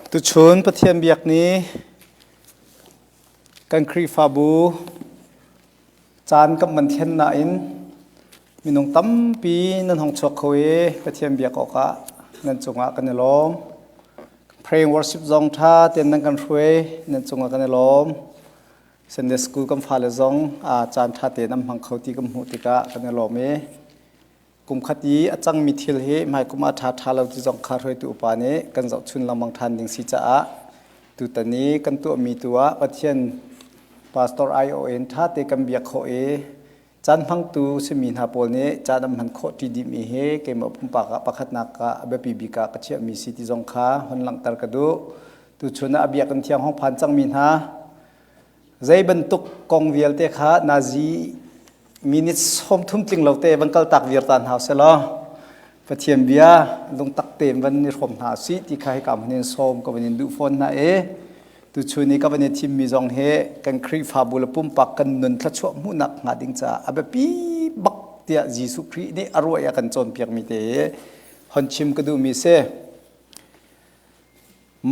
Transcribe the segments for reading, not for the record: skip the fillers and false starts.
Tuchun Pathian biak ni kan Khrihfabu caan kan van thlen nain minung tampi nan hong chuak kho i Pathian biak awkah nan cungah kan i lawm. Pray and worship zong ṭha tein nan kan hruai, nan cungah kan i lawm. Sunday school kan fale zong caan ṭha tein an hmang kho ti kan hmuh tikah kan i lawm i Kumkhat i a cangmi thil hi hmaikum ah ṭha ṭha lo ti zong kha hruaitu upa nih kan zohchun lengmang ṭhan ding si caah tutan i kan tuahmi tu ah Pathian pastor aiawh in ṭha te kan biak khawh i caan hmangtu simi hna pawl nih caan an hman khawh ṭi dihmi hi keimah pumpak ah pakhatnak ah a biapi bik ah ka chiahmi si ti zong kha hun langhter ka duh. Tuchun ah a biakinn thiang hong phan cangmi hna zei bantuk kong vialte kha nazi minute 30 tling lo te van kal tak viar ta hna seh law Pathian bia lungtak tein van i hrawm hna sih ti kha hika hmun in sawm ka van in duh fawn hna i tuchun i ka van i thimmi zong hi kan Khrihfabu le pumpak kan nun thluachuah hmuhnak hnga ding caah a biapi bak tiah Jesuh Khrih nih a ruah i a kan cawnpiakmi te hi hon chim ka duhmi si.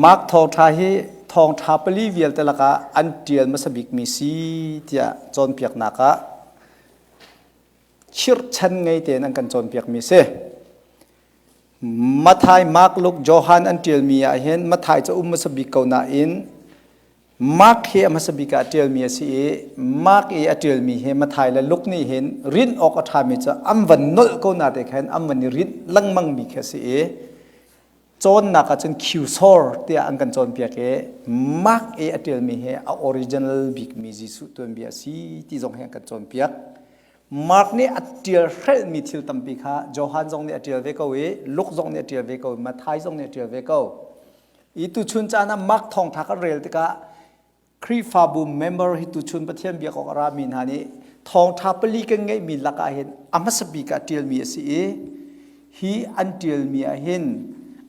Mark thawngṭha hi thawngṭha pali vialte lakah an ṭial hmasa bikmi si tiah cawnpiaknak ah chirhchan ngei tein an kan cawnpiakmi si. Matthai, Mark, Luke, Johan an ṭialmi ah hin Matthai cu um hmasa bik ko nain Mark hi a hmasa bik ah ṭialmi a si i Mark i a ṭialmi hi Matthai le Luke nih hin rinh awk a ṭhami cu an van nolh ko na te khan an van i rinh lengmangmi khi a si i cawnnak ah cun Qsor tiah an kan cawnpiak i Mark i a ṭialmi hi a original bikmi Jesuh tuanbia a si ti zong hi an kan cawnpiak. Mark nih a ṭial hrelhmi thil tampi kha Johan zong nih a ṭial ve ko i Luke zong nih a ṭial ve ko i Matthai zong nih a ṭial ve ko. I tuchun caan ah Mark thawngṭha kan rel tikah Khrihfabu member hi tuchun Pathian biak awk a rami hna nih thawngṭha pali kan ngeihmi lakah hin a hmasa bik ah ṭialmi a si i hi an ṭialmi ah hin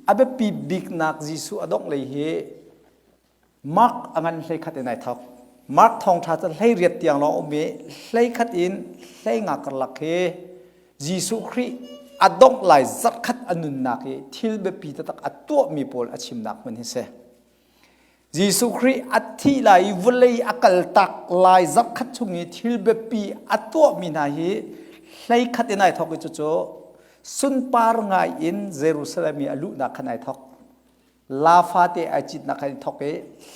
a biapi biknak Jesuh a dongh lei hi Mark a ngan 11 in ai thawk. Mark thawngṭha cu 18 tiang lawng um i 11 in 15 karlak hi Jesuh Khrih a dongh lai zarhkhat a nunnak i thil biapi taktak a tuahmi pawl a chimnak hmun hi si. Jesuh Khrih a thih lai i vawlei a kaltak lai zarhkhat chung i thil biapi a tuahmi hna hi 11 in ai thawk i cucu sunpar ngai in Jerusalem i a luhnak khan ai thawk. La fate ai citnak khan i thawk i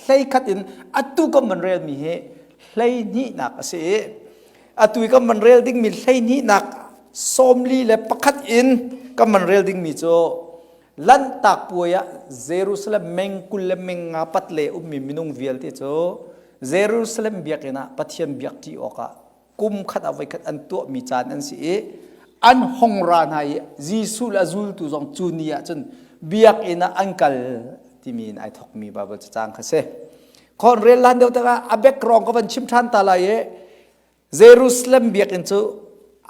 11 in atu kan van relmi hi hleihnihnak a si i atu i kan van rel dingmi hleihnihnak 41 in kan van rel dingmi cu Lanhtak puai ah Jerusalem meng 20 le meng nga pat le ummi minung vialte cu Jerusalem biakinn ah Pathian biak ṭi awkah kum khat ah voikhat an tuahmi caan an si i an hong ra hna i Jesuh le a zultu zong cu ni ah cun biakinn ah an kal timi in ai thawkmi Baibal cacang kha si. Khon rel lan deuh tikah a background ka van chim ṭhan ta lai i Jerusalem biakinn cu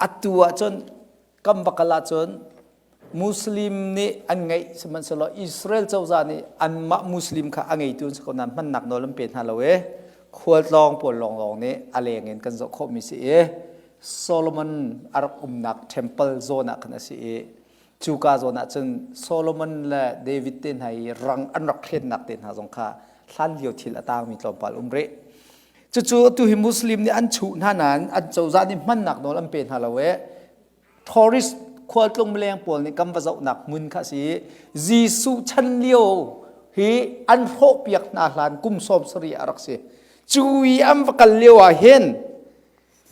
atu ah cun kam va kal ahcun Muslim nih an ngeih sihmanhsehlaw Israel cozah nih anmah Muslim kha a ngeitu an si ko nain hmannak nawl an pe hna lo i khualtlawng pawl lawnglawng nih a leng in kan zoh khawhmi si i Solomon a rak umnak temple zawn ah khan a si i cuka zawn ah cun Solomon le David te hna i rang an rak thlennak te hna zong kha hlan lio thil a tangmi tlawmpal um rih. Cucu atu hi Muslim nih an chuh hna nain an cozah nih hmannak nawl an pe hna lo i tourist khualtlung mileng pawl nih kan va zohnak hmun kha si Jesuh chan lio hi an hrawhpiak hna hlan kum 70 a rak si. Cu i an va kal lio ah hin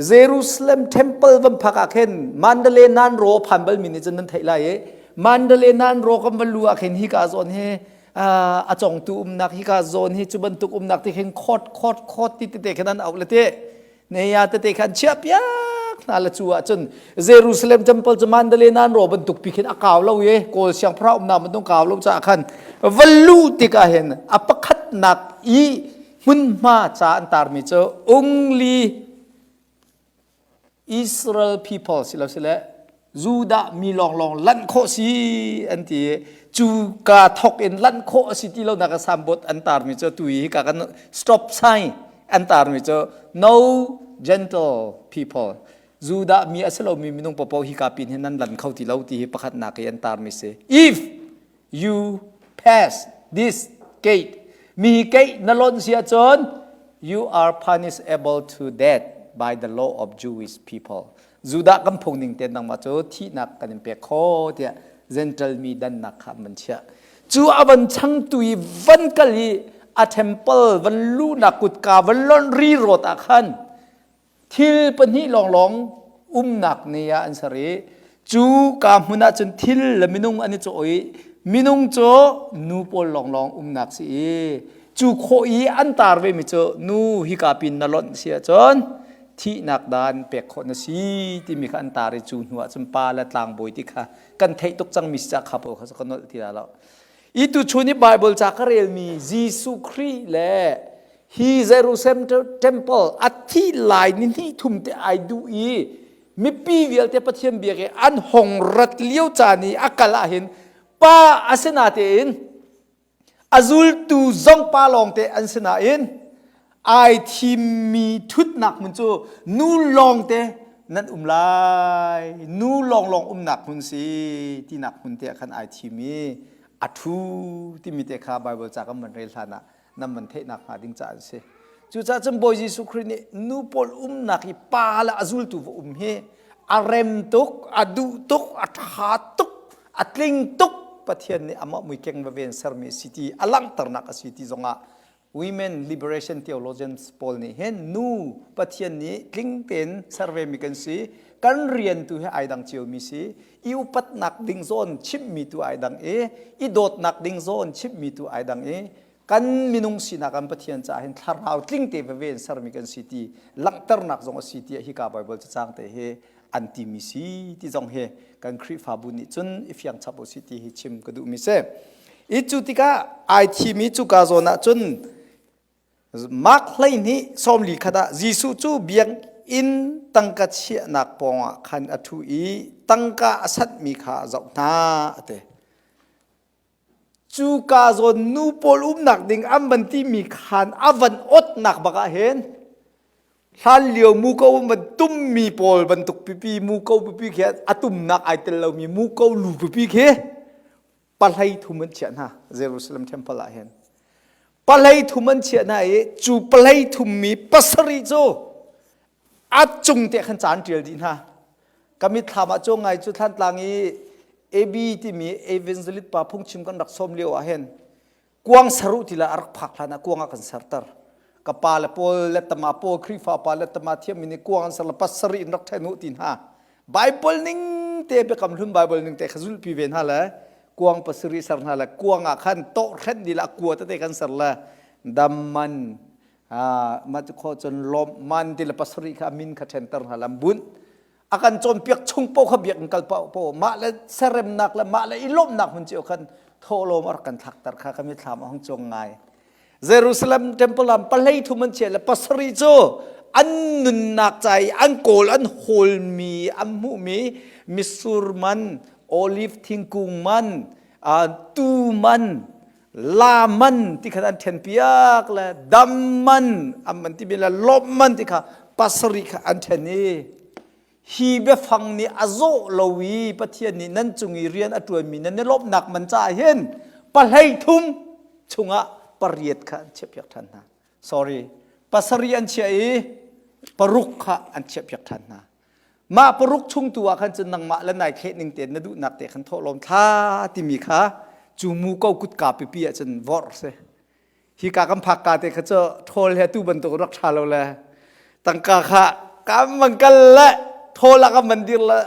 Jerusalem temple van phak ah khin Mandalay nan ro phan bal mi nih cun nan theih lai i Mandalay nan ro kan va lu ah khin hika zawn hi a congtu umnak hika zawn hi cu bantuk umnak ti khin khot khot khot ti tete khin an auh le te neya tete khan chiah piak hna le cu ah cun Jerusalem temple cu Mandalay nan ro bantuk pi khin a kau lo i Kawl siangpahrang umnak bantuk kau lo caah khan va lu tikah hin a pakhatnak i hmunhma ca an tarmi cu only Israel people si lo sile Judah mi lawnglawng lanh khawh si an ti cu ka thok in lanh khawh a si ti lo nak sambot an tarmi cu tu hi ka kan stop sign an tarmi cu no gentle people Judah mi a si lomi minung popo hi ka pin hin nan lan kho ti lo ti hi pakhat nak i an tarmi si if you pass this. Gate. Mi gate na lonh si ahcun you are punishable to death by the law of Jewish people. Judah kan phung ning te nangmah cu thihnak kan in pek kho tiah Gentile mi dannak kha an van chiah. Cu a van changtu i van kal i a temple van luhnak kutka van lonh ri rawt ah khan thil pahnih lawnglawng umnak ni ah an ser i cu ka hmun ah cun thil le minung an i cawh i minung cu nu pawl lawnglawng umnak si i cu khawh i an tar ve mi cu nu hika pin na lonh si ahcun thihnak dan pek khawh na si timi kha an tar i cu hnu ah cun pa le tlangbawi ti kha kan theih tuk cangmi si cah kha pawl kha ka nolh ti la lo. I tuchun i Bible ca ka relmi Jesuh Khrih le hi Jerusalem temple a thi lai ni hnih thum te ai duh i mipi vialte Pathian biak i an hong rat lio caan i a kal ah hin pa a si natein A zultu zong pa lawngte an si nain ai thimmi ṭhutnak hmun cu nu lawngte nan um lai. Nu lawnglawng umnak hmun si tinak hmun te ah khan ai thim i a ṭhu timi te kha Baibal ca kan van rel hlan ah nan van theihnak hnga ding caah an si. Cucaah cun Bawi Jesuh Khrih nih nu pawl umnak i pa le a zultu va um hi a rem tuk, a duh tuk, a ṭha tuk, a tling tuk Pathian nih amah muikeng va ven sermi a si ti a langhternak a si ti zongah women liberation theologians pawl nih hin nu Pathian nih tling tein ser ve mi kan si kan rian tu hi ai dang cio mi si i upatnak ding zawn chimhmi tu ai dang i i dawtnak ding zawn chimhmi tu ai dang i kan minung sinak an Pathian caah hin thlarau tling te veve in sermi kan si ti langhternak zong a si tiah hika Bible cacang te hi an timi si ti zong hi kan Khrihfabu nih cun i fiang chap u si ti hi chim ka duhmi si. I cu tikah ai thimi cuka zawn ah cun Mark 12 41 ah Jesuh cu biakinn tangka chiahnak pawngah khan a ṭhu i tangka a sanhmi kha a zoh hna a ti. Cuka zawn nu pawl umnak ding an van timi khan a van otnak bak ah hin hlan lio muko an van tummi pawl bantuk pipi muko pipi khi a tumnak ai tel lomi muko lu pipi khi pahlei thum an chiah hna Jerusalem temple ah hin pahlei thum an chiah hna i cu pahlei thum mi pasarih cu a cung te khan ca an ṭial dih hna. Ka mitthlam ah cu ngai cu Thlantlang i AB timi evangelist pa phungchim kan rak sawm lio ah hin kuang saruh ti la a rak phak hlan ah kuang ah kan serter. Ka pa le pawl le tama pawl Khrihfa pa le tama thiammi nih kuang an ser le pasarih in rak ṭhen u ti hna. Bible ning te biakam hlun Bible ning te kha zulhpi ve hna le kuang pasarih ser hna le kuang ah khan tawh hrenh dih le a kua tete kan ser le dam man mah cu khaw cun lawmh man ti le pasarih kha a min kha ṭhenter hna lam bunh a kan cawnpiak chung paoh kha biakinn kal paoh paoh mah le seremnak le mah le i lawmhnak hmun cio khan thawhlawm a rak kan thlakter kha ka mithlam a hung cuang ngai Jerusalem temple lam pahlei thum an chia le pasarih cu an nunnak ca i an kawl an hawlmi an hmuhmi misur man olive thingkung man tu man la man ti kha an ṭhen piak le dam man an man timi le lawmh man ti kha pasarih kha an ṭhen i hi biafang nih a zawh lo i Pathian nih nan cung i rian a ṭuanmi nan i lawmhnak man caah hin pahlei thum chungah pariat kha an chiahpiak ṭhan hna. Sorry, pasarih an chiah i paruk kha an chiahpiak ṭhan hna. Mah paruk chung tu ah khan cun nangmah le nai thleh ning tein na duhnak te khan thawhlawm thla timi kha cu mu ko kutka pipi ah cun vorh si. Hi ka kan phak ka te kha cu ṭhawl he tu bantuk rak ṭha lo le tangka kha kan van kal le ṭhawl ah kan van dir le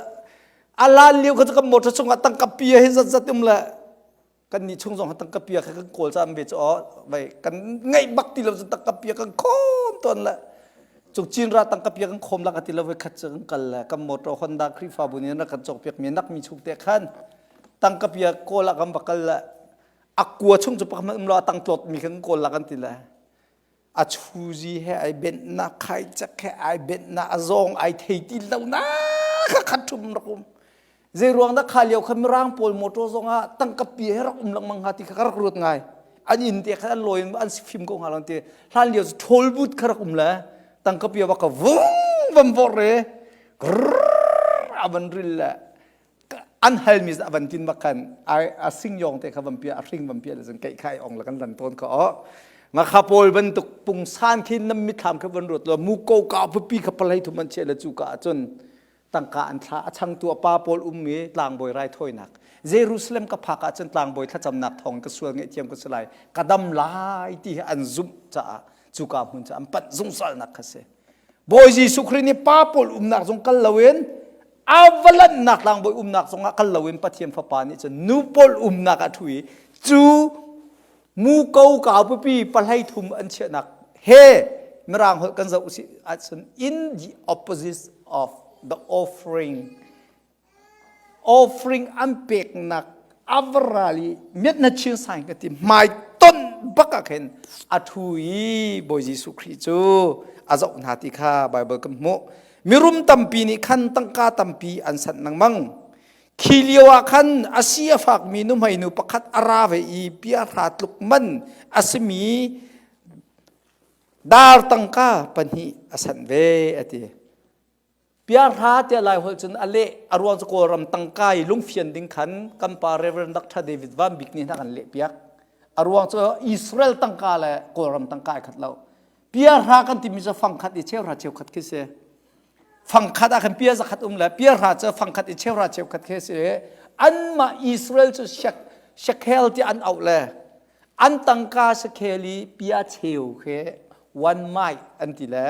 a lan lio kha cu kan motor chungah tangka pia hi zat zat um le kan nih chung zong tangka pia kha kan kawl caan ve cu vai kan ngeih bak ti lo cun tangka pia kan khawm tawn le cuk chin ra tangka pia kan khawm lak ti lo voi khat cu kan kal le kan motor Honda Khrihfabu nih rak kan cawk piak mi nak mi chung te khan tangka pia kawl ah kan va kal le a kua chung cu pakhat um lo a tang tlawt mi kan kawl la kan ti le a chuzi he ai benh na khai cak he ai benh na a zawng ai thei ti lo na kha khat thum rak um zei ruang dah kha lio kha mirang pawl motor zong ah tangka pi he rak um lengmang hnga ti kha ka rak ruat ngai an inn te kha an lawi an fim ko hnga lo ti hlan lio cu ṭhawl but kha rak um le tangka pi va ka vung vam vor re grrr a van ril le. An halmi a van tin bak khan a sing yong te kha van pia a hring van pia le zan keih kha ai ong la kan lan tawn kha o. Nga kha pawl bantuk pungsan khi nam mithlam kha van ruat lo mu ko ka pipi kha palai thum an che le chu ka ahcun tangka an thla a changtu a pa pawl um i tlangbawi raithawinak Jerusalem ka phak ahcun tlangbawi thlacamnak thawng ka sual ngaihthiam ka si lai ka dam lai ti hi an zumh caah cuka hmun cu an panh zungzalnak kha si Bawi Jesuh Khrih nih pa pawl umnak zong kal loin a va lanhnak tlangbawi umnak zongah kal loin Pathian fapa nih cun nu pawl umnak ah ṭhu i cu muko kaupipi pahlei thum an chiahnak he mirang holh kan zoh usih ahcun in the opposite of the offering offering an peknak avaral i miat na chin sai ka ti hmai ton bak ah khin a thu i Bawi Jesuh Khrih cu a zoh hna ti kha Bible kan hmuh mirum tampi nih khan tangka tampi an sanh lengmang Khi lio ah khan a si a fakmi nuhmeinu pakhat a ra ve i piahra tluk man a simi dar tangka pahnih a sanh ve a ti. Piahra tiah Lai holh cun a leh a ruang cu Kawlram tangka i lungfian ding khan kan pa Reverend Dr. David Van Bik nih hna kan leh piak. A ruang cu Israel tangka le Kawlram tangka ai khat lo. Piahra kan timi cu fangkhat i cheuhra cheukhat khi si. Fangkhat ah khan pia zakhat um le pia hra cu fangkhat i cheuhra cheukhat khi si anmah Israel cu shekel ti an auh le an tangka shekel i pia cheu khi one mite an ti le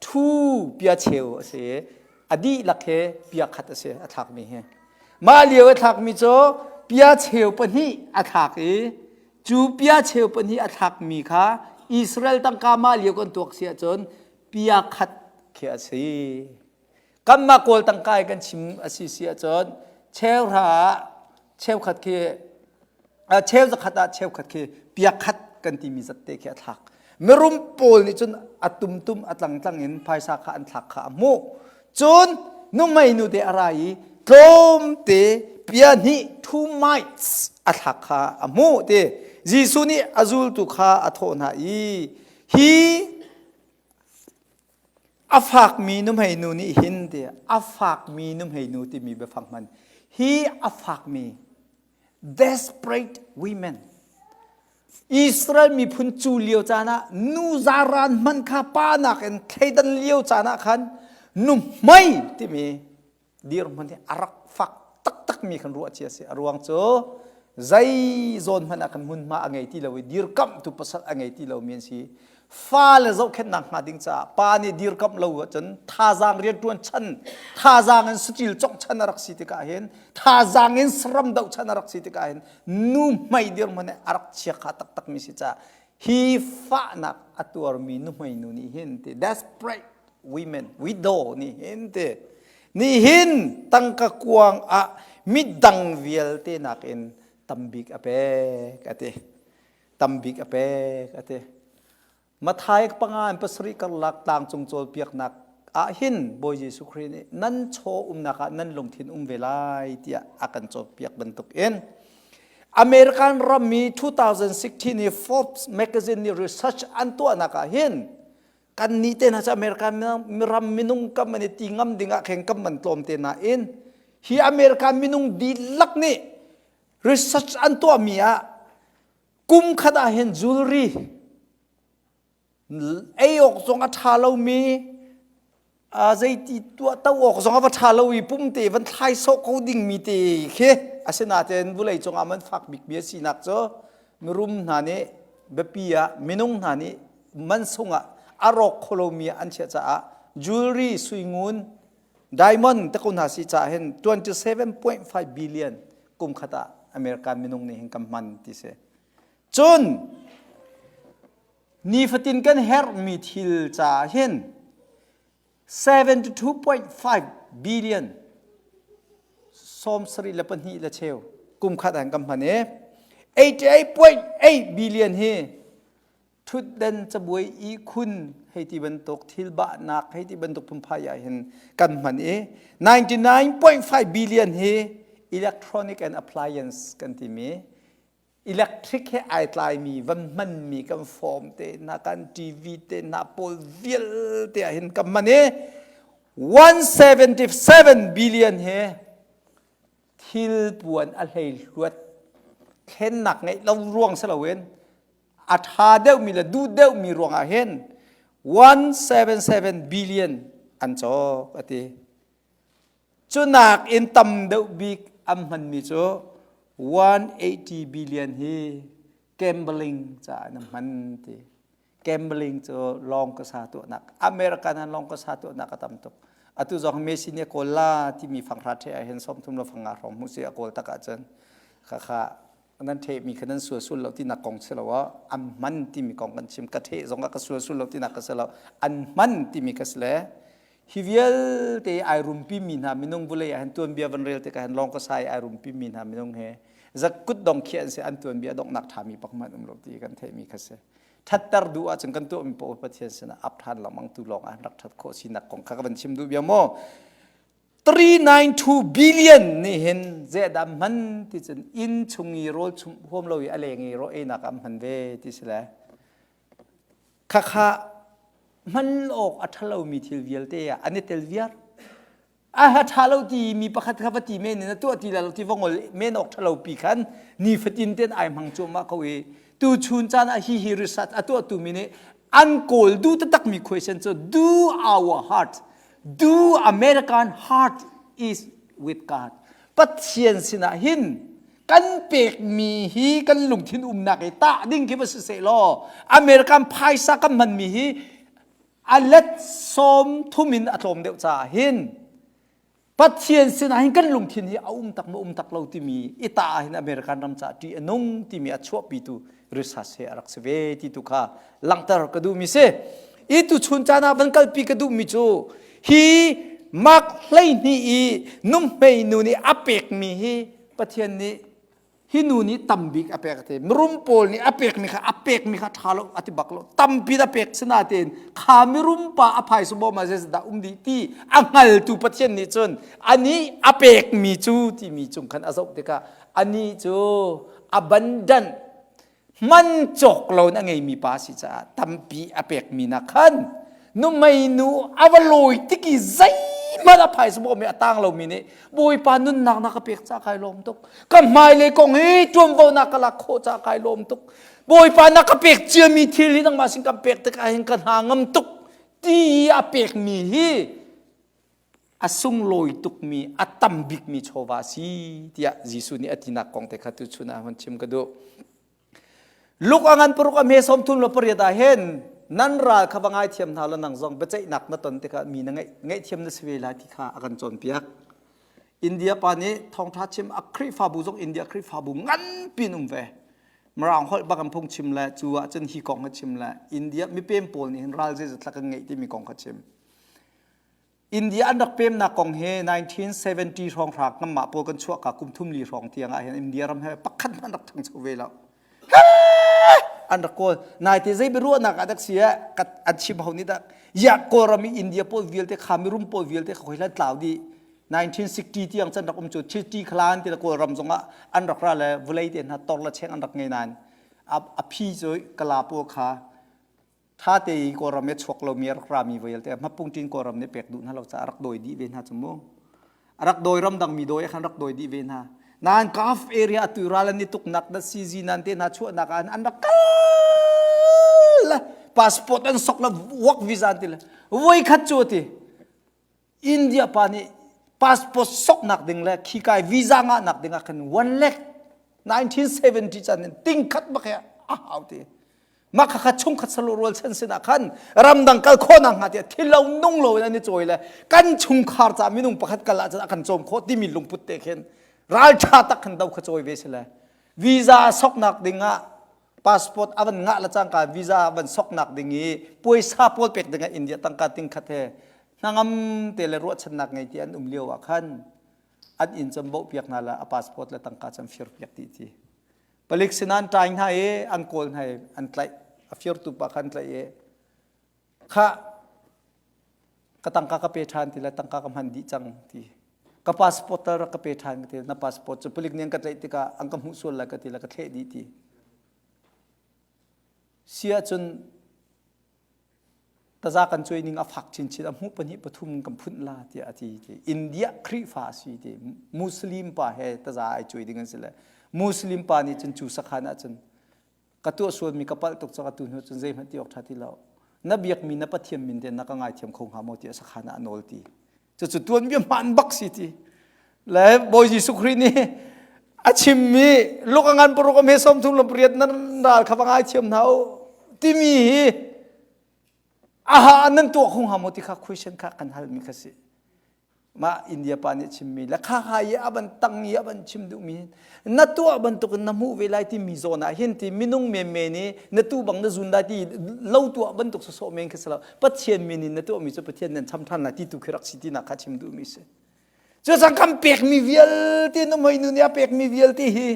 two pia cheu a si a dihlak he pia khat a si a thlakmi hi mah lio a thlakmi cu pia cheu pahnih a thlak i cu pia cheu pahnih a thlakmi kha Israel tangka mah lio kan tuak si ahcun pia khat khi a si. Kanmah Kawl tangka i kan chim a si si ahcun cheuhra ah cheukhat khi cheu zakhat ah cheukhat khi pia khat kan timi zatte khi a thlak. Mirum pawl nih cun a tumtum a tlangtlang in phaisa kha an thlak kha a hmuh. Cun nuhmei nu te a ra i tlawmte pia hnih two mites a thlak kha a hmuh ti. Jesuh nih a zultu kha a thawh hna i hi A fakmi nuhmeinu nih hin ti a fakmi nuhmeinu timi biafang hman hi a fakmi desperate women Israel miphun cu lio caan ah nu zaran hmanh kha pa nakin thleidan lio caan ah khan nuhmei timi dirhmun hi a rak fak taktakmi kan ruah cia si a ruang cu zei zawn hmanh ah kan hmunhma a ngei ti lo i dirkamhtu pasal a ngei ti lomi an si fale zohkhenhnak hnga ding caah pa nih dirkamh lo ahcun thazaang rianṭuan chan thazaang in saṭil congh chan a rak si tikah hin thazaang in saram doh chan a rak si tikah hin nu hmei dirhmun hi a rak chiakha taktakmi si caah hi fahnak a tuarmi nuhmei nu nih hin ti desperate women widow nih hin ti nihin tangka kuang ah midang vialte nakin tambik a pek a ti tambik a pek a ti Mathai panga in pasarih karlak tlangcung cawlpiaknak ah hin Bawi Jesuh Khrih nih nan chaw umnak ah nan lungthin um ve lai tiah a kan cawnpiak bantuk in American rammi 2016 i Forbes magazine nih research an tuahnak ah hin Kannih te hna cu America ram minung kam an i ti ngam ding ah khin kam man tlawm te nain hi America minung dihlak nih research an tuahmi ah kum khat ah hin jewelry ei awk zong a ṭha lomi zeiti tuah to awk zong a va ṭha lo i pumte van thlai sawh ko dingmi te khi asinain vawlei cungah man fak bikmi a sinak cu mirum hna nih biapi ah minung hna nih man sungah a rawk kho lomi an chiah caah jewelry suingun diamond te ko hna si caah hin 27.5 billion kum khat ah American minung nih hin kan hman ti si cun Nifatin kan herhmi thil caah hin 72.5 billion sawm sarih le pahnih le cheu kum khat ah kan hman i 88.8 billion hi thutden cabuai ihkhun hei ti bantuk thil bahnak hei ti bantuk phunphai ah hin kan hman i 99.5 billion hi electronic and appliance kan timi Electric he ai tlaimi van hmanmi kan form te hna kan TV te hna pawl vialte ah hin kan hman i 177 billion he Thilpuan a hleihluat thlennak ngeih lo ruang si loin a ṭha deuhmi le duh deuhmi ruangah hin 177 billion an cawk a ti. Cunak in tam deuh bik an hmanmi cu 180 billion hi gambling caah an hman ti. Gambling cu lawng ka sa tuahnak American ah lawng ka sa tuahnak a tam tuk. Atu zong Messi nih a kawl la timi fanghra ṭhe ah hin 30 le fanga hrawng hmuh si a kawl tak ahcun khakha nan ṭhehmi kha nan sual sul lo tinak kong si lo ah an hman timi kong kan chim ka ṭheh zong ah ka sual sul lo tinak ka si lo an hman timi ka si le hi vialte ai rumpi mi hna minung vulei ah hin tuanbia van rel tikah hin lawng ka sai ai rumpi mi hna minung he zakkut dong khi an si an tuanbia donghnak ṭhami pak hmanh um lo ti kan theihmi kha si ṭhatter duh ahcun kan tuahmi paoh Pathian sinah ap ṭhan lengmang tu lawng ah rak ṭhat khawh sinak kong kha ka van chim duh bia maw 392 billion nih hin zeidah hman ti cun inn chung i rawl chumh huam lo i a leng i rawl einak ah hman ve ti si le khakha hman awk a ṭhalomi thil vialte ah an i tel viar a ṭha lo ti mi pakhat kha va ti men in a tuah ti la lo ti va ngol men awk ṭha lo pi khan nifatin ten ai hmang cuahmah ko i tu chun caan ah hi hi research a tuahtu mi nih an kawl duh taktak mi question cu do our heart do American heart is with God Pathian sinah hin kan pekmi hi kan lungthin umnak i tah ding khi va si seh law American phaisa kan hmanmi hi a let 30 in a tlawm deuh caah hin Pathian sinah hin kan lungthin hi a um tak maw um tak lo timi i ta ah hin American ram caah ṭih a nung timi a chuahpitu research he a rak si ve ti tu kha langhter ka duhmi si. I tu chun caan ah van kalpi ka duhmi cu hi Mark 12 i nuhmei nu nih a pekmi hi Pathian nih hi nu nih tambik a pek te mirum pawl nih a pekmi kha a pekmi kha ṭha lo a ti bak lo tampi a pek sinatein kha mirum pa a phaisa bawm ah zeidah um dih ti a hngaltu Pathian nih cun anih a pekmi cu timi cung khan a zoh tikah anih cu abundant man cawk lo in a ngeimi pa si caah tampi a pekmi nak khan numei nu a va lawi tik i zeihmanh a phaisa bawm i a tang lomi nih Bawipa nunnak na ka pek ca kai lawm tuk ka hmailei kong hi ṭuanvonak ka lak khawh ca kai lawm tuk Bawipa na ka pek ciami thil hi nangmah sin kan pek tikah hin ka hna ngam tuk ti i a pekmi hi a sunglawi tukmi a tam bikmi chawva a si tiah Jesuh nih a tinak kong te kha tuchun ah hun chim ka duh. Luk a ngan paruk a hme 38 ah hin nan ral kha va ngaithiam hna law nang zong biaceihnak na ton tikah mi na ngaihthiam na si ve lai ti kha a kan cawnpiak. India pa nih thawngṭha chim a Khrihfabu zong India Khrihfabu nganpi in um ve. Mirang holh bak an phung chim le cu ah cun hi kong kha chim le India mipem pawl nih hin ral zeizat tlak an ngeih timi kong kha chim. India an rak pemnak kong hi 1970 hrawng hra kanmah pawl kan chuahka kum thum li hrawng tiang ah hin India ram he pakhat hmanh rak ṭhangcho ve lo. An rak kawl. Naite zei biaruahnak ah dak si eh an chim ho nih dak ya Kawlram i India pawl vialte kha mirum pawl vialte kha hoi tlau dih 1960 tiang chan rak um cu Chiti Khlan ti le Kawlram zongah an rak ra le vulei te hna tor le cheng an rak ngei nain a phi cu kala pawl kha ṭha te i Kawlram i chuak lomi a rak rami vialte hmapungṭin Kawlram nih pek duh hna lo caah a rak dawi dih ve hna cu mu. A rak dawi ramdang mi dawi khan rak dawi dih ve hna. Nain Gulf area atu ral an i tuknak na CZ nan te hna chuahnak ah an rak kal le passport an sok le work visa an ti le voi khat cu ti India pa nih passport soknak ding le khikai visa ngahnak ding ah khan one lakh 1970 chan in ting khat bak he a hau ti mah kha kha chungkhat salo rual chan sinah khan ramdang kal khawhnak hnga tiah thil lo nung lo in an i cawi le kan chungkhar ca minung pakhat kal ahcun a kan cawm khawh timi lungput te khin ralṭha tak khan do kha cawi ve si le visa soknak ding ah passport a van ngah le cangka visa van soknak ding i puaisa pawl pek ding ah India tangka ting khat he hnangam te le ruahchannak ngei ti an um lio ah khan an inn cam boh piak hna la a passport le tangka cam fir piak ti ti palik sinan ṭai hna i an kawl hna i an tlaih a firtu pa khan tlaih i kha ka tangka ka pe ṭhan ti le tangka ka hman dih cang ti ka passport tal rak ka pe ṭhan ka ti na passport cu palik nih an ka tlaih tikah an ka hmuh sual lai ka ti le ka thleh dih ti si ahcun. Taza kan cuai ning a fak chinchin a hmuh pahnih pathum kan phunh la tiah a ti ti. India Khrihfa a si ti. Muslim pa he taza ai cuai ding an si le Muslim pa nih cun cu sakhan ah cun ka tuah sualmi ka palh tuk cang atu hnu cun zeihmanh ti awk ṭha ti lo. Na biakmi na Pathian min te na ka ngaithiam kho hnga maw tiah sakhan ah a nawl ti. Cucu tuanbia hmaan bak si ti. Le Bawi Jesuh Khrih nih a chimmi luk a ngan paruk a hme sawm thum le pariat nan ral kha va ngaithiam hna u timi hi aha nan tuah kho hnga maw ti kha question kha kan halmi kha si. Mah India pa nih chimmi le kha kha i a ban tang i a ban chim duhmi na tuah bantukin na hmuh ve lai timi zawn ah hin ti minung menmen i na tu bang na zun lai ti lo tuah bantuk sawsawh men khi si lo Pathian min in na tuahmi cu Pathian nan cham ṭhan lai ti tu khi rak si tinak kha chim duhmi si. Cucang kan pekmi vialte nu mei nu nih a pekmi vialte hi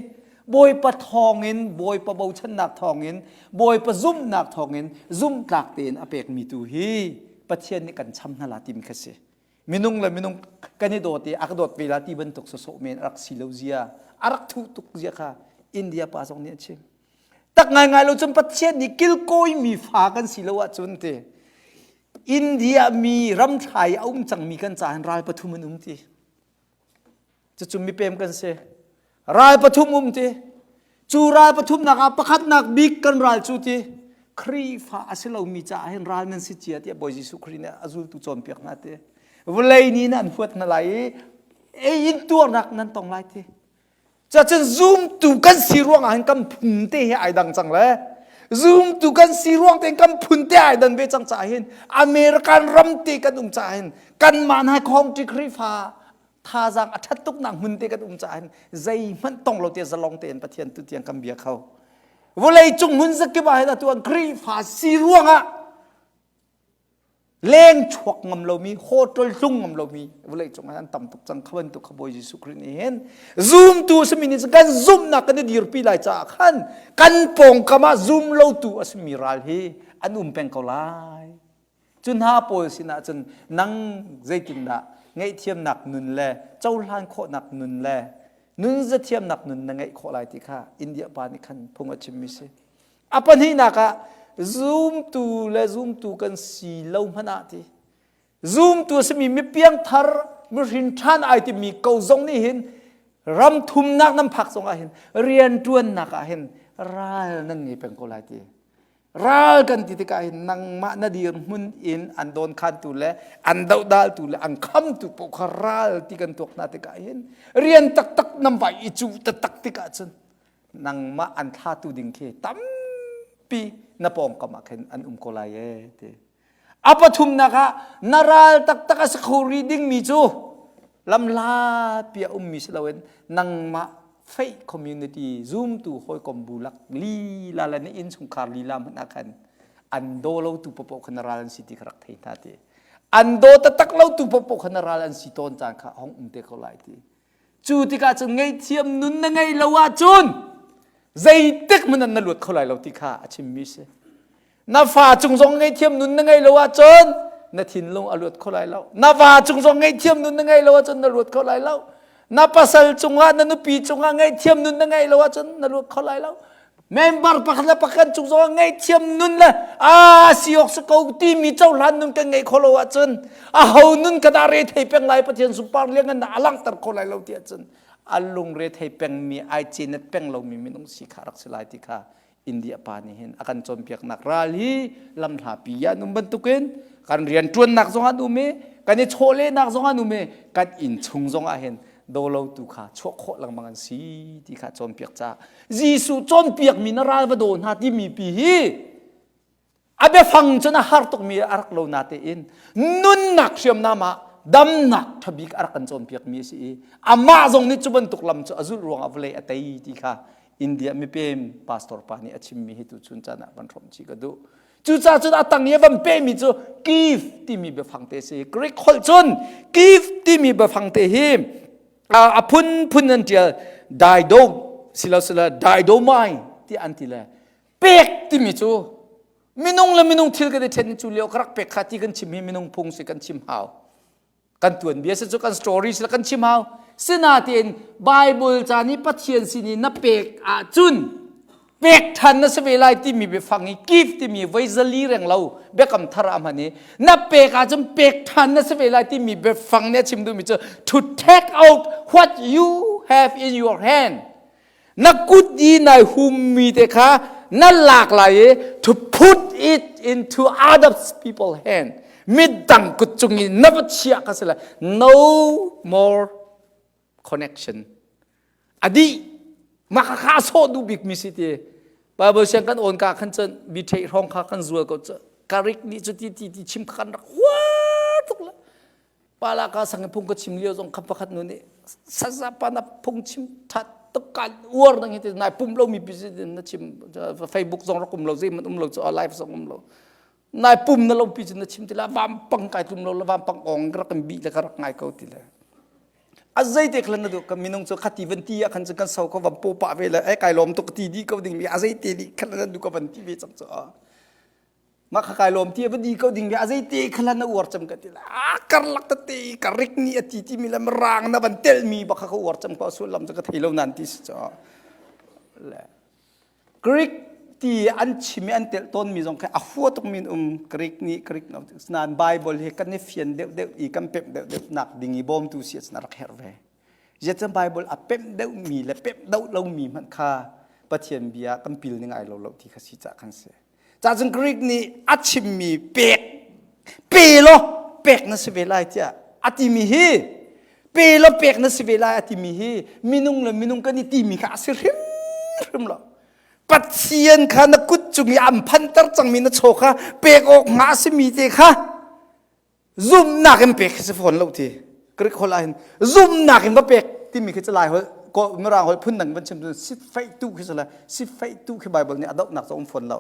Bawipa thawngin Bawipa bochannak thawngin Bawipa zumhnak thawngin zumhtlak tein a pekmi tu hi Pathian nih kan cham hna la timi kha si. Minung le minung kan i dawt i a ka dawt ve la ti bantuk sawsawh men a rak si lo zia a rak thuh tuk zia kha India pa zong nih a chim. Tak ngaingai lo cun Pathian nih kilkawimi fa kan si lo ahcun ti India mi ram ṭha i a um cangmi kan caah hin ral pathum an um ti. Cucu mipem kan si. Ral pathum um ti. Cu ral pathumnak ah pakhatnak bik kan ral cu ti Khrihfa a si lomi caah hin ral nan si cia tiah Bawi Jesuh Khrih nih a zultu cawnpiak hna ti. Vawlei nih nan huat hna lai i ei in tuarnak nan tong lai ti. Cuacun zumtu kan si ruangah hin kan phun te hi ai dang cang le zumtu kan si ruang tein kan phun te ai dan ve cang caah hin American ram te kan um caah hin kanmah hna khawngṭi Khrihfa thazaang a ṭhat tuknak hmun te kan um caah hin zeihmanh tong lo te zalong tein Pathian tu tiang kan bia kho. Vawlei cung hmun zakip ah hin atu an Khrihfa si ruangah leng chuak ngam lomi hotel tlung ngam lomi vawlei cungah an tam tuk cang kha bantuk kha Bawi Jesuh Khrih nih hin zumtu a simi nih kan zumhnak kan i dirpi lai caah khan kan pawngkam ah zum lotu a simi ral hi an um peng ko lai cu hna pawl sinah cun nang zeitindah ngaihthiamnak nun le cohlan khawhnak nun le nun zathiamnak nun na ngeih khawh lai ti kha India pa nih khan phung a chimmi si A pahnihnak ah zumtu le zumtu kan si lo hmanh ah ti zumtu a simi mipiangthar mihrin ṭhan ai timi ko zong nih hin ram thumnak nan phak zong ah hin rianṭuannak ah hin ral nan ngei peng ko lai ti ral kan ti tikah hin nangmah na dirhmun in an dawnkhantu le an dohdaltu le an khamtu paoh kha ral ti kan tuak hna tikah hin rian taktak nan vai i cuh taktak tikah cun nangmah an thlatu ding khi tampi na pawngkam ah khin an um ko lai ee ti a pathumnak ah na ral taktak a si kho rih dingmi cu lamhlapi a ummi si loin nangmah faith community zumtu hawikom bu lak lila le na innchungkhar lila hmanh ah khan an daw lo tu popoh kha na ral an si ti kha rak thei hna ti an daw taktak lo tu popoh kha na ral an si tawn caan kha hong um te ko lai ti Cu tikah cun ngaihthiam nun na ngeih lo ahcun zeitik hmanh na luat kho lai lo ti kha a chimmi si. Na fa cung zong ngaihthiam nun na ngeih lo ahcun na thinlung a luat kho lai lo. Na va cung zong ngaihthiam nun na ngeih lo ahcun na luat kho lai lo. Na pasal cungah na nupi cungah ngaihthiam nun na ngeih lo ahcun na luat kho lai lo. Member pakhat le pakhat cung zong ngaihthiam nun le a si awk si ko timi cohlan nun kan ngeih khawh lo ahcun a ho nun ka dah re thei peng lai Pathian sunpar liangan a langhter kho lai lo ti ahcun a lungre thei pengmi ai cenet peng lomi minung si kha rak si lai ti kha India pa nih hin a kan cawnpiaknak ral hi lamhlapi an um bantukin kan rianṭuannak zong an um i kan i chawlehnak zong an um i kan inn chung zong ah hin dawlotu kha chuah khawh lengmang an si ti kha cawnpiak caah Jesuh cawnpiakmi na ral va daw hna timi pi hi a biafang cun a har tukmi a rak lo natein nunnak hriamnam ah damnak ṭhabik a rak kan cawnpiakmi a si i amah zong nih cu bantuk lam cu a zulh ruangah vawlei a tei ti kha India mipem pastor pa nih a chimmi hi tuchun caan ah van hrawmh chih ka duh. Cucaah cun a tang i a van pehmi cu give timi biafang te si. Greek holh cun give timi biafang te hi a phunphun an ṭial daido silo silo daidomai ti an ti le pek timi cu minung le minung thil kan i ṭhen cu lio ka rak pek kha ti kan chim hi minung phung si kan chim hau kan tuanbia si cu kan story si kan chim hau sinatein Bible ca nih Pathian sin i na pek ahcun. Pek ṭhan na si ve lai timi biafang i give timi voi zali reng lo biakam thar ah hman i na pek ahcun pek ṭhan na si ve lai timi biafang nih a chim duhmi cu to take out what you have in your hand. Na kut i nai hummi te kha na lak lai i to put it into other people hand. Midang kut cung i na va chiah kha si lai. No more connection. A dih. Mah kha kha a sawh duh bikmi si ti. Bible siang kan awn ka khan cun bi theih hrawng kha kan zual ko cu. Karik nih cu ti ti ti chim kha kan rak huar tuk la. Pala ka sang phung ka chim lio zong kha pakhat nu nih saza pa na phung chim that tuk kan uar nang hi ti nai pum lo mi pi na chim Facebook zong rak um lo zei man um lo cu live zong um lo nai pum na lo pi cu na chim ti la vampang kai tlum lo la vampang ong rak kan bi le ka rak ngai ko ti le a zei te khlan na du ka minung cu khati van ti ah khan cu kan so ko van po pa ve le ai kai lom tuk ti di ko ding mi a zei te di khan na du ka van ti ve cang cu mah kha kai lawm ti va di ko ding a zei te khala na uar cam ka ti la a karlak ta te ka rik ni a ti ti mi le rang na van tel mi bak kha uar cam ko sullam cu ka thei lo nan ti si cho le Greek ti an chim i an telh tawn mi zong kha a hua tuk min um Greek ni Greek no nan Bible hi kan i fian deuh deuh i kan pemh deuh deuh nak ding i bawmtu si na rak herh ve Zeicah Bible a pemh deuhmi le pemh deuh lomi hmanh kha Pathian bia kan pil ning ai lo lo ti kha si cah kan si. Cahcun Greek nih a chimmi pek pe law pek na si ve lai tiah a timi hi pe law pek na si ve lai a timi hi minung le minung kan i timi kha a si hrimhrim lo. Pathian kha na kut cung i an phanter cangmi na chaw kha pek awk hnga a simi te kha zumhnak in pek khi si fawn lo ti Greek holh ah hin zumhnak in va pek timi khi cu lai holh mirang holh phun dang van chim cun sitfeih tu khi si le sitfeih tu khi Bible nih a dohnak zong um fawn lo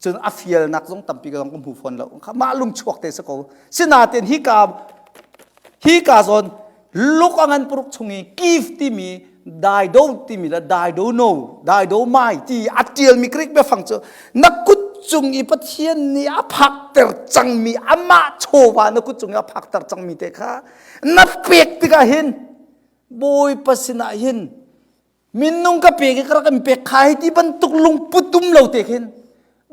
cun a fialnak zong tampi zong ka hmu fawn lo mah lung chuak te si ko sinain hi ka hi ka zawn luk a ngan paruk chung i give timi daido timi le daido no daido mai ti a tialmi Greek biafang cu na kut cung i Pathian nih a phakter cangmi amah chawva na kut cung i a phakter cangmi te kha na pek tikah hin Bawipa sinah hin minung ka pek i ka rak in pek kha hi ti bantuk lungput um lo te khin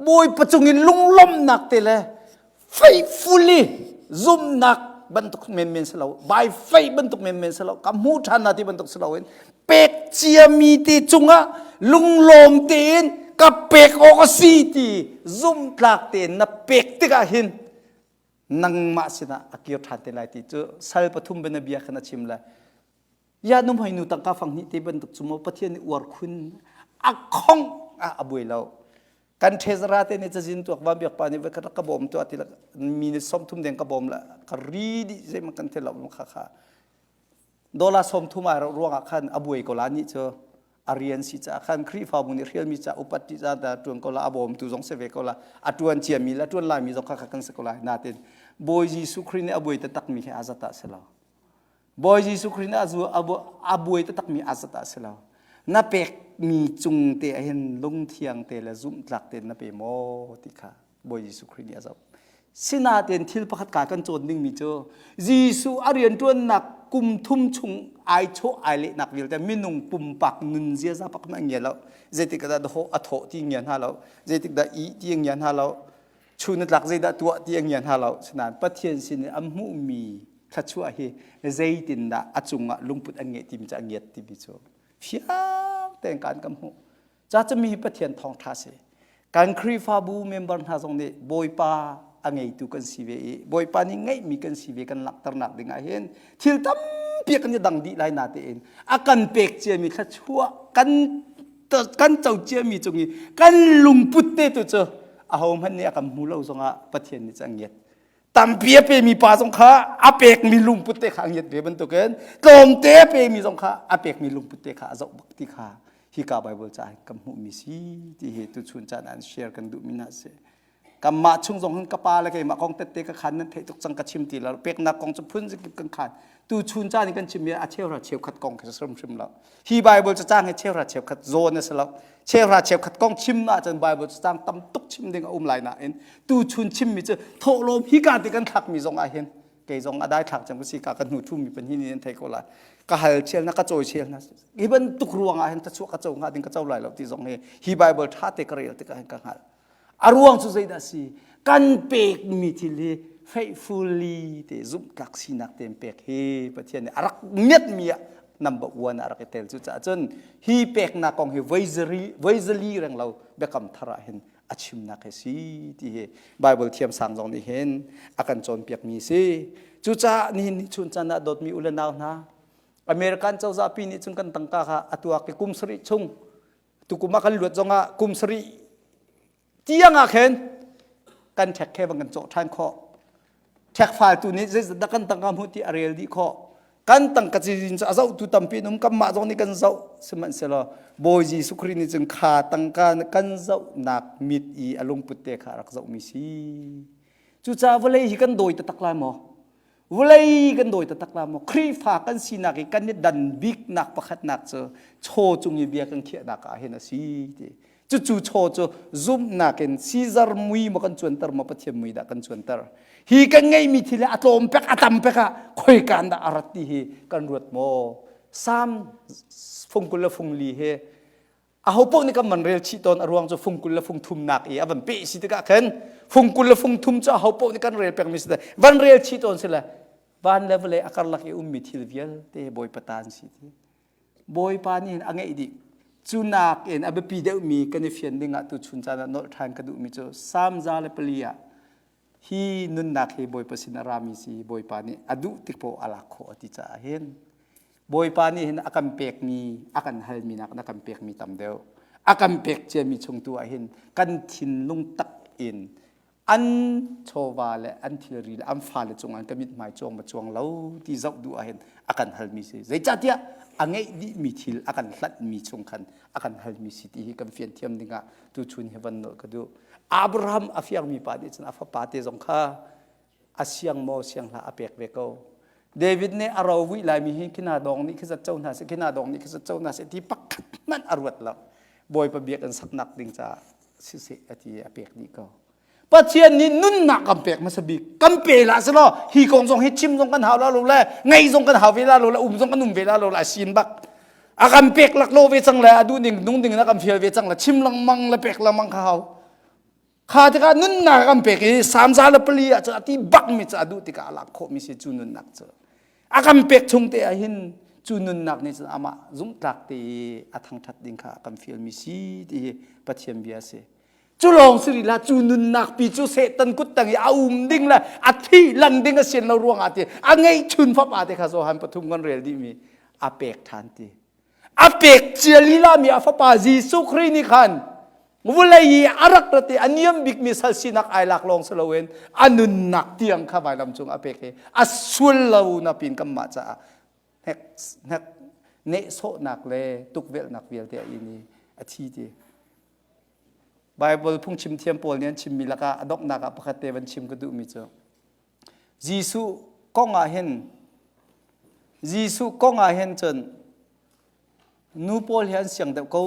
bawipa cung in lunglawmhnak te le faithfully zumhnak bantuk menmen si lo by faith bantuk menmen si lo ka hmu ṭhan na ti bantuk si lo in pek ciami te cungah lunglawm tein ka pek awk a si ti zumhtlak tein na pek tikah hin nangmah sinah a kir ṭhan te lai ti cu sal pathum bianabia khan a chim le Ya nu hmai nu tangka fang hnih te bantuk cu maw Pathian nih uar khun a khong ah a buai lo. Kan thezara te nih cazin tuak van biak pa nih va ka bawm tu ati mi nih 30 deng ka bawm la ka ri di zei man kan the lo kha kha dollar 30 ai ruang ah khan a buai ko la ni cu a rian si ca khan Khrihfabu nih hrialmi ca upat ti ca da tuan ko la a bawmtu zong si ve ko la a tuan ciami la tuan laimi zong kha kha kan si ko lai natin Bawi Jesuh Khrih nih a buai taktak mi hi a zat ah si lo Bawi Jesuh Khrih nih a buai taktakmi a zat ah si lo. Na pekmi cung te ah hin lungthiang te le zumhtlak tein na pe maw ti kha Bawi Jesuh Khrih nih a zoh. Sinain thil pakhat ka kan cawn dingmi cu Jesuh a rianṭuannak kum thum chung ai chawh ai lehnak vialte minung pumpak nun ziaza pakhat hmanh a ngia lo. Zeitik dah a thawh ti ngia hna lo. Zeitik dah ih ti a ngia hna lo. Chun tlak zeidah tuah ti a ngia hna lo. Sinain Pathian sin i a hmuhmi thluachuah hi zeitindah a cungah lungput an ngeih timi cu a ngiat timi cu fiang tein kan kan hmuh. Ca cu mi hi Pathian thawngṭha si. Kan Khrihfabu member hna zong nih Bawipa a ngeitu kan si ve i Bawipa nih ngeihmi kan si ve kan langhternak ding ah hin thil tampi kan i dang dih lai na tein a kan pek ciami thluachuah kan kan co ciami cung i kan lungput te tu cu ahohmanh nih a kan hmu lo zongah Pathian nih cu a ngiat tampi a pemi pa zong kha a pekmi lungput te kha a ngiat ve bantukin tlawmte a pemi zong kha a pekmi lungput te kha a zoh bak ti kha hika Bible ca kan hmuhmi si ti hi tuchun caan an share kan duhmi hna si kanmah chung zong hin ka pa le keimah kong tette ka khan nan theih tuk cang ka chim ti lo peknak kong cu phun zikip kan khan tuchun caan i kan chimmi a cheuhra cheukhat kong khi hrimhrim lo hi Bible cacang hi cheuhra cheukhat zawn a si lo cheuhra cheukhat kong chim ahcun Bible cacang tam tuk chim ding a um lai nain tuchun chimmi cu thawhlawm hika ti kan thlakmi zong ah hin. Kei zong a daithlak cem ka si ka kan hnu thumi pahnih nih an thei ko lai. Ka hal chel na ka cawi chel na. Hi bantuk ruang ah hin ta chuah ka co hnga ding ka co lai lo ti zong hi hi Bible tha te ka rel tikah hin ka hngalh. A ruang cu zeidah si? Kan pekmi thil hi faithfully te zumhtlak sinak tein pek hi Pathian nih a rak ngiatmi ah number one ah a rak i tel. Cucaah cun hi peknak kong hi voi zali reng lo biakam thar ah hin a chimnak hi si ti hi Bible thiam sang zong nih hin a kan cawnpiakmi si. Cucaah nihin ni chun caan ah dawtmi u le nau hna American cozah pi nih cun kan tangka kha a tuak i kum sarih chung tukum ah kan luat zongah kum sarih tiang ah khin kan ṭhek khe bang kan cawh ṭhan khawh ṭhek faltu nih zeizat kan tangka hmuh ti a rel dih khawh kan tangka cizin cu a zohtu tampi an um kanmah zong nih kan zoh sihmanhsehlaw Bawi Jesuh Khrih nih cun kha tangka kan zohnak mit i a lungput te kha a rak zohmi si cucaah vawlei hi kan dawi taktak lai maw Vawlei kan dawi taktak la maw? Khrihfa kan sinak i kan i dan biknak pakhatnak cu chaw cung i bia kan khiahnak ah hin a si ti. Cucu chaw cu zumhnak in Caesar mui maw kan cuanter maw Pathian mui dah kan cuanter. Hi kan ngeihmi thil hi a tlawm pek a tam pek ah khoika dah a rat ti hi kan ruat maw? Psalm fung 20 le fung li hi aho paoh nih kan van rel chih tawn a ruang cu fung 20 le fung thumnak i a van peh si tikah khan fung 20 le fung thum cu aho paoh nih kan rel pengmi si van rel chih tawn si le van le vawlei a karlak i ummi thil vialte Bawipa ta an si ti Bawipa nih hin a ngeih dih cu nak in a biapi deuhmi kan i fian ding ah tu chun caan ah nolh ṭhan ka duhmi cu Salm 104 ah hi nunnak hi Bawipa sin a rami si Bawipa nih a duh tik paoh a lak khawh a ti caah hin Bawipa nih hin a kan pekmi a kan halmi nak a kan pekmi tam deuh a kan pek ciami chung tu ah hin kan thinlung tak in an chawva le an thilri le an fale cungah ka mithmai cuang ma cuang lo ti zoh duh ah hin a kan halmi si zeicahtiah a ngeih dihmi thil a kan hlanhmi chung khan a kan halmi si ti hi kan fian thiam dingah tuchun hi van nolh ka duh Abraham a fiangmi pa nih cun a fapa te zong kha a siang maw siang hlah a pek ve ko. David nih a ro vuih laimi hi khina dong nih khi zat co hna seh khina dong nih khi zat co hna seh ti pakhat hmanh a ruat lo. Bawipa biakinn saknak ding caah siseh a ti a pek dih ko. Pathian nih nunnak kan pek hmasa bik kan pe la selaw hi kong zong hi chim zong kan hau la lo le ngei zong kan hau ve la lo le um zong kan um ve la lo le a sin bak a kan pek lak lo ve cang le a duh ning nung ding in a kan fial ve cang le chim lengmang le pek lengmang kha hau kha tikah nunnak a kan pek i Salm 104 ah cun a ti bak mi cu a duh tikah a lak khawh mi si cu nunnak cu a kan pek chung te ah hin cu nunnak nih cun amah zumhtlak te i a thangthat ding kha a kan fial mi si ti hi Pathian bia a si cu lawng si rih hlah cu nunnak pi cu Satan kut tang i a um ding le a thi lan ding a sian lo ruangah ti a ngeihchun fapa te kha Johan pathum kan rel dih mi a pek ṭhan ti a pek cia lila mi a fapa Jesuh Khrih nih khan vulei i a rak rat i a niam bikmi sal sinak ai lak lawng si loin a nunnak tiang kha vailam cung a pek i a sual lo na pin kanmah caah hnek hnek nehsawhnak le tukvelhnak vialte a in i a thi ti Bible phungchim thiam pawl nih an chimmi lakah a donghnak ah pakhat te van chim ka duhmi cu Jesuh kong ah hin Jesuh kong ah hin cun nu pawl hi an siang deuh ko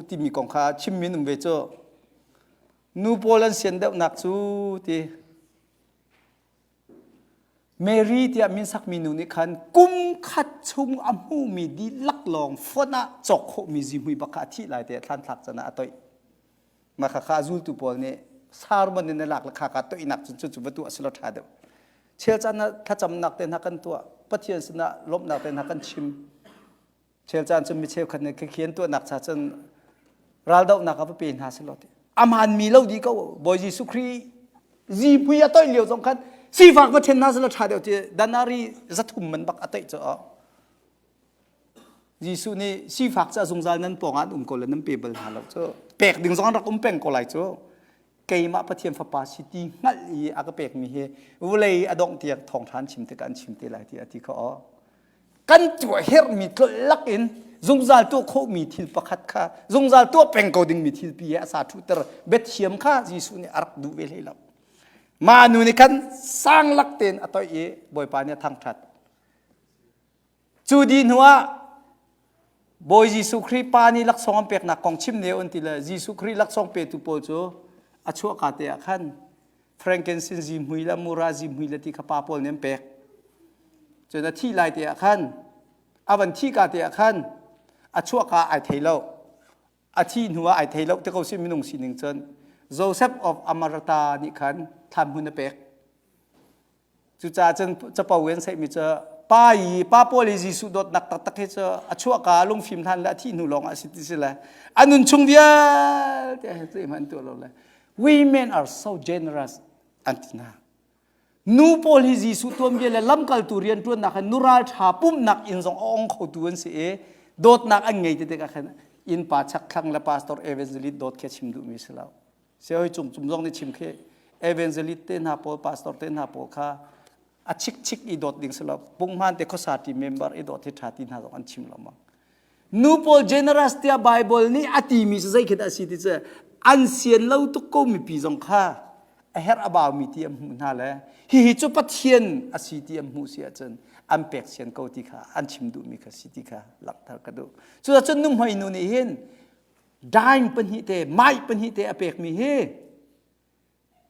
timi kong kha chimmi an um ve cu. Nu pawl an sian deuhnak cu ti Mary tiah min sakmi nu nih khan kum khat chung a hmuhmi dihlak lawng fonh ah cawk khawhmi zihmui bak kha a thih lai tiah thlanthlak can ah a toih. Mah khakha a zultu pawl nih sermon in a lak le khaka toihnak cun cucu va tuah selaw ṭha deuh. Chel caan ah thlacamnak te hna kan tuah, Pathian sinah lawmhnak te hna kan chim. Chel caan cun mi cheukhat nih khikhi an tuahnak cha cun raldohnak ah va pe hna selaw ti. A hmaanmi lo dih ko. Bawi Jesuh Khrih zipui a toih lio zong khan sifak va ṭhen hna selaw ṭha deuh ti danari zathum man bak a toih cu. Jesuh nih sifak cu a zungzal nan pawng ah an um ko le nan pe bal hna lo cu. Pek ding zong an rak um peng ko lai cu. Keimah Pathian fapa si ti hngalh i a ka pekmi hi vawlei a dongh tiang thawngṭha an chim tikah an chim te lai ti a ti kha aw. Kan tuah herhmi tlolh lak in zungzal tuah khawhmi thil pakhat kha zungzal tuah peng ko dingmi thil pi he a sa thuhter biathiam kha Jesuh nih a rak duh ve hlei lo. Mah nu nih khan sang lak tein a toih i Bawipa nih a thangṭhat. Cu dih hnuah Bawi Jesuh Khrih pa nih laksawng an peknak kong chim ne un ti le Jesuh Khrih laksawng petu pawl cu a chuahka te ah khan frankincense zihmui le mura zihmui le ti kha pa pawl nih an pek. Cun a thih lai te ah khan a van thih ka te ah khan a chuahka ai thei lo. A thih hnu ah ai thei lo te ko si minung sining cun Joseph of Amarata nih khan thlam hmun a pek. Cucaah cun capo in saihmi cu pa i pa pawl i Jesuh dawtnak taktak hi cu a chuahka lungfim hlan le a thih hnu lawng ah a si ti si le a nun chung vialte zeihmanh an tuah lo le women are so generous an ti hna. Nu pawl hi Jesuh tuanbia le lamkaltu rianṭuannak hin nural ṭha pumhnak inn zong a ong khotu an si i dawtnak an ngei ti tikah khan innpa chakthlang le pastor evangelist dawt khi a chim duhmi si lo. Siawi cung cung zong nih chim khi evangelist te hna pawl pastor te hna pawl kha a chik chik i dawt ding si lo punghman te khuasa team member i dawt hi tha ti hna zong an chim lo mang nu pawl generous tiah bible nih a timi cu zei khi dah a si ti cu an sian lo tuk ko mipi zong kha a herh a baumi ti an hmuh hna le hihi cu pathian a si ti an hmuh si ahcun an pek sian ko ti kha an chim duhmi kha si ti kha langhter ka duh cucun nuhmei nu nih hin Dime pahnih te, mai pahnih te a pekmi hi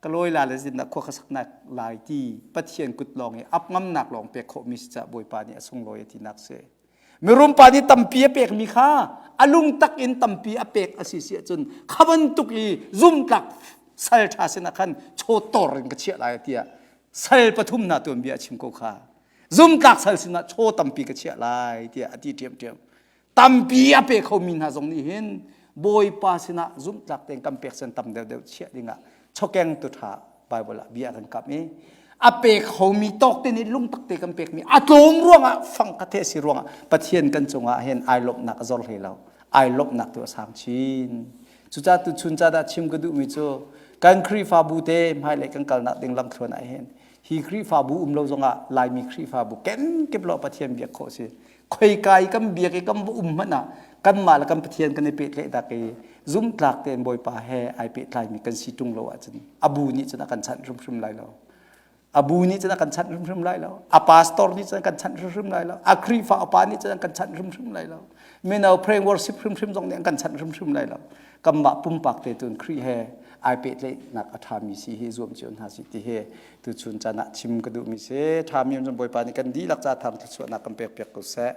ka lawi la le zinnak khua ka saknak lai ti Pathian kut lawng i ap ngamnak lawng pek khawhmi si caah Bawipa nih a sunglawi a tinak si. Mirum pa nih tampi a pekmi kha a lungtak in tampi a pek a si si ahcun kha bantuk i zumtlak sal ṭha sinah khan chaw tor in ka chiah lai tiah sal pathum hna tuanbia a chim ko kha. Zumtlak sal sinah chaw tampi ka chiah lai tiah a ti ṭhiamṭhiam. Tampi a pe khomi hna zong nih hin Bawipa sinah zumhtlak tein kan pek cun tam deuhdeuh chiah dingah chawkeng tu ṭha Bible ah bia kan kamh i a pe khomi tawk te nih lungtak te kan pekmi a tlawm ruangah fang ka the si ruangah Pathian kan cungah hin ai lawmhnak a zor hlei lo ai lawmhnak tu a sang chin cucaah tu chun ca dah chim ka duhmi cu kan Khrihfabu te hmailei kan kalnak ding lamthluan ah hin hi Khrihfabu um lo zongah Laimi Khrihfabu kenkip lo Pathian biak khawh si khoika i kan biak i kan va um hmanh ah kanmah le kan Pathian kan i pehtlaih dak i zumhtlak tein Bawipa he ai pehtlaimi kan si ṭung lo ahcun a bu nih cun a kan chanh hrimhrim lai lo. A bu nih cun a kan chanh hrimhrim lai lo. A pastor nih cun a kan chanh hrimhrim lai lo. A Khrihfa upa nih cun an kan chanh hrimhrim lai lo. Mino praying worship hrimhrim zong nih an kan chanh hrimhrim lai lo. Kanmah pumpak te tun Khrih he ai pehtlaihnak a ṭhami si hi zuam cio hna si ti hi tuchun caan ah chim ka duhmi si. Ṭhami cun Bawipa nih kan dihlak ca thar thluachuahnak kan pek piak ko seh.